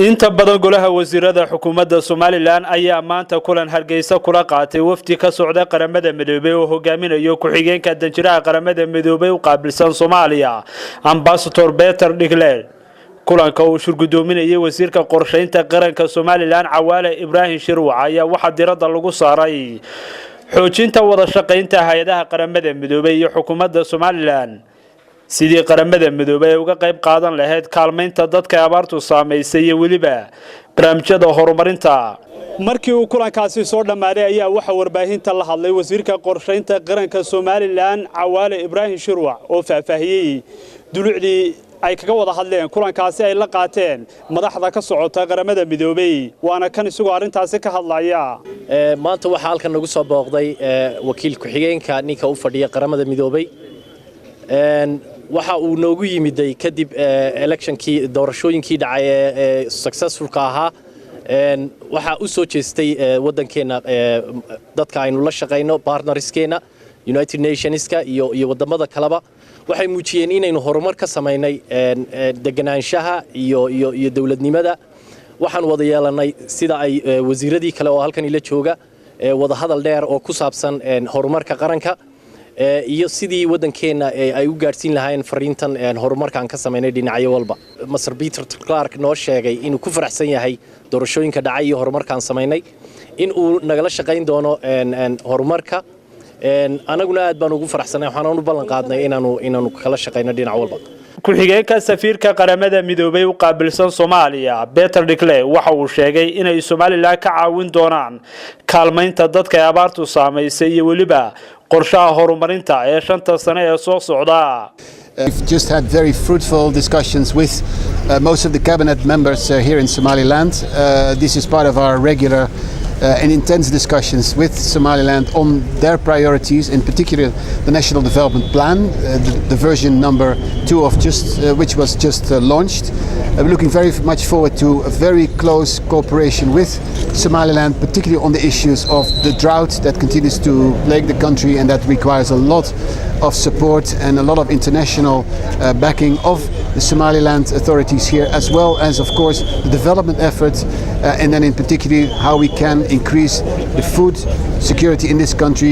Inta badan golaha wasiirada xukuumadda Somaliland ayaa maanta kulan Hargeysa kula qaatay wafdi ka socda Qaramada Midoobey oo hogaaminayo ku-xigeenka danjiraha Qaramada Midoobey u qaabilsan Soomaaliya, Ambassador Peter Dhigler. Kulanka uu shirgudoominayay wasiirka qorsheynta qaranka Somaliland, Cawaale Ibraahim Shirwac, ayaa waxaa diradda lagu saaray xoojinta wada shaqaynta hay-adaha Qaramada Midoobey iyo xukuumadda Somaliland, sidii Qaramada Midoobey ay uga qayb qaadan lahayd kaalmaynta dadka abaartu saamaysay iyo weliba barnaamijyada horumarinta. Markii uu kulankaasi soo dhammaaday ayaa waxaa warbaahinta la hadlay wasiirka qorshaynta qaranka Somaliland, Cawaale Ibraahim Shirwac, oo faahfaahiyey dulucdii ay kaga wada hadleen kulankaasi ay la qaateen madaxda ka socota Qaramada Midoobey. Waana kan isagoo arrintaasi ka hadlaya. Maanta waxaa halkan nagu soo booqday wakiil ku-xigeenka ninka u fadhiya Qaramada Midoobey. Waxa uu noogu yimiday kadib electionkii, doorashooyinkii dhacay ee successfulka ahaa. Waxaa u soo jeestay waddankeenna dadka aynu la shaqayno, partnerskeenna, United Nationska iyo waddamada kaleba. Waxay muujiyeen inaynu horumar ka samaynay deganaanshaha iyo dowladnimada. Waxaan wada yeelannay, sida ay wasiiradii kale oo halkan ila jooga, wada hadal dheer oo ku saabsan horumarka qaranka iyo sidii waddankeenna ay u gaadhsiin lahaayeen fariintan horumarkaan ka samaynay dhinacyo walba. Mister Peter Clark noo sheegay inuu ku faraxsan yahay doorashooyinka dhacay iyo horumarkaan samaynay, in uu nagala shaqayn doono horumarka. Anaguna aad baan ugu faraxsanay, waxaan u ballan qaadnay inaanu kala shaqayno dhinac walba. Ku-xigeenka safiirka Qaramada Midoobey u qaabilsan Soomaaliya, Peter Dhigle, waxa uu sheegay inay Somaliland ka caawin doonaan kaalmaynta dadka ay abaartu saamaysay iyo weliba qorshaha horumarinta ee 5ta sane ee soo socda. We've just had very fruitful discussions with most of the cabinet members here in Somaliland. This is part of our regular and intense discussions with Somaliland on their priorities, in particular the National Development Plan, the version number 2 of just, which was just launched. We're looking very much forward to a very close cooperation with Somaliland, particularly on the issues of the drought that continues to plague the country and that requires a lot of support and a lot of international backing of the Somaliland authorities here, as well as, of course, the development efforts, and then in particular how we can increase the food security in this country.